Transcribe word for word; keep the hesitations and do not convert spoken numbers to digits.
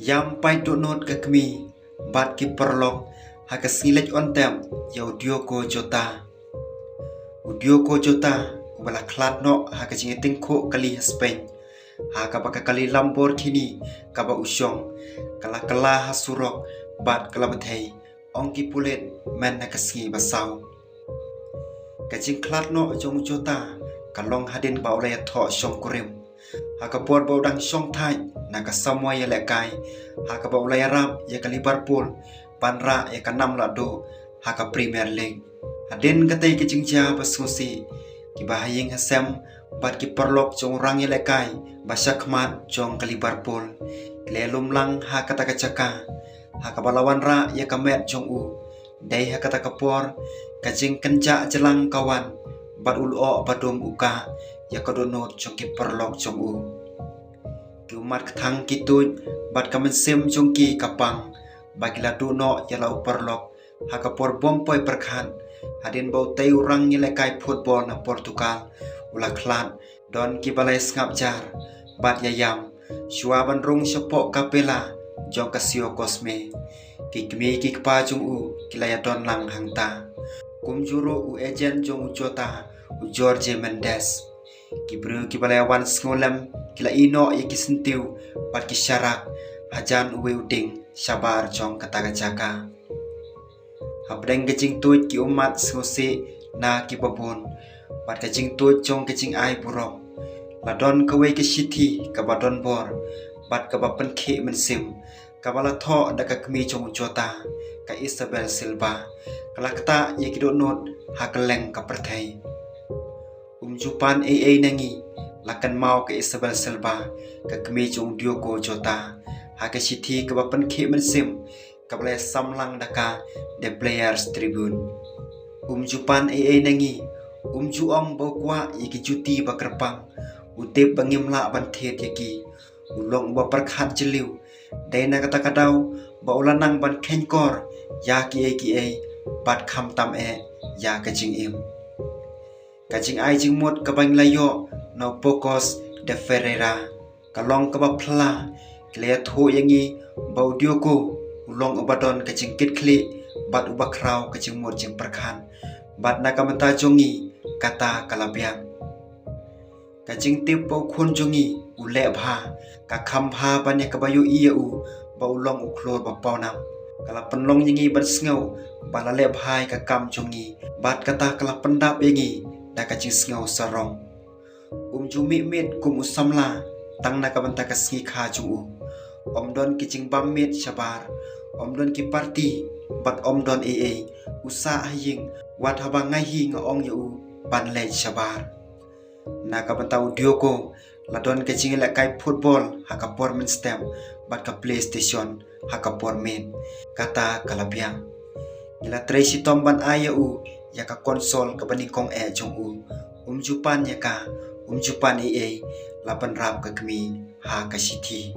Ïam pait dohnud ka kmie bad ki paralok ha ka sngi leit on tep ïa u Diogo Jota. U Diogo Jota uba la khlad noh ha ka jingïatyngkhuh kali ha Spain, ha kaba ka kali Lamborghini kaba u shong ka la kylla ha surok bad ka la bthei, ong ki pulit, myn na ka sngi ba saw. Ka jingkhlad noh jong u Jota ka long hadien ba u la ïathoh shongkurim ha ka por ba u dang shong thait na ka samoi ïalehkai, ha kaba u la ïarap ïa ka Liverpool ban rah ïa ka nam lahduh ha ka Premier League. Hadien katei ka jingjia ba sngewsih, kiba ha ïing ha sem bad ki paralok jong u rangïalehkai ba shakhmat jong ka Liverpool ki la ïalum lang ha kata ka jaka ha kaba la wanrah ïa ka met jong u. Dei ha kata ka por ka jingkynjah jlang ka wan bad u lyoh ba dum u kah ïa ka dohnud jong ki paralok jong u. Ki ummat kthang ki tuid bad ka mynsiem jong ki ka pang ba ki la duh noh ïa la u paralok ha ka por bym poi pyrkhat, hadien ba utei u rangïalehkai football na Portugal u la khlad. Don kiba la ïasngap jar bad ïaïam shuwa ban rung shapoh Capella jong ka Sio Cosme. Ki kmie ki kpa jong u ki la ïadon lang hangta, kumjuh ruh u agent jong u Jota, u Jorge Mendes. Ki briew kiba la ïawan sngewlem ki la ïeh noh ïa ki syntiew bad ki sharak hajan uwei u dieng shabar jong kata ka jaka. Hapdeng ka jingtuid ki ummat sngewsih na kiba bun bad ka jingtuid jong ka jingai burom, la don kawei ka shithi kaba don bor bad kaba pynkhih mynsiem, kaba la thoh da ka kmie jong u Jota, ka Isabel Silva, ka la ktah ïa ki dohnud ha kylleng ka pyrthei. Um ju pan ei ei na ngi, la kynmaw ka Isabel Silva, ka kmie jong u Diogo Jota, ha ka shithi kaba pynkhih mynsiem kaba la ïasam lang da ka The Players Tribune. Um ju pan ei ei na ngi, um ju ong ba u kwah ïa ki juti ba kyrpang, u tip ba ngim lah ban thied ïa ki. U long uba pyrkhat jylliew, dei na kata ka daw ba u la nang ban kheiñkor ïa kiei kiei bad khamtam eh ïa ka jingim. Ka jingai jingmut kaba ngi la ïoh na u Pocos de Ferreira ka long kaba phylla. Ki la ïathuh ïa ngi ba u Diogo u long uba don ka jingkitkhlieh bad uba khraw ka jingmut jingpyrkhat, bad na ka bynta jong ngi kata ka la biang. Ka jingtip ba u khun jong ngi u leh bha ka kham bha ban ïa kaba ïohi ïa u ba u long u khlur ba pawnam. Ka la pynlong ïa ngi ban sngew ba la leh bha ïa ka kam jong ngi, bad kata ka la pyndap ïa ngi da ka jingsngew sarong. Um ju mih miet kum u samla tang na ka bynta ka sngi kha jong u. Ym don ki jingbam miet shabar, ym don ki party bad ym don ei ei. U sah ha ïing wat haba nga hi nga ong ïa u ban leit shabar. Na ka bynta u Diogo la don ka jingïalehkai football ha ka por mynstep bad ka PlayStation ha ka por miet. Kata ka la biang. Ngi la trei shitom ban ai ïa u ïa ka console kaba nyngkong eh jong u. Um ju pan ïa ka, um ju pan ei ei, la pynrap ka kmie ha ka shithi.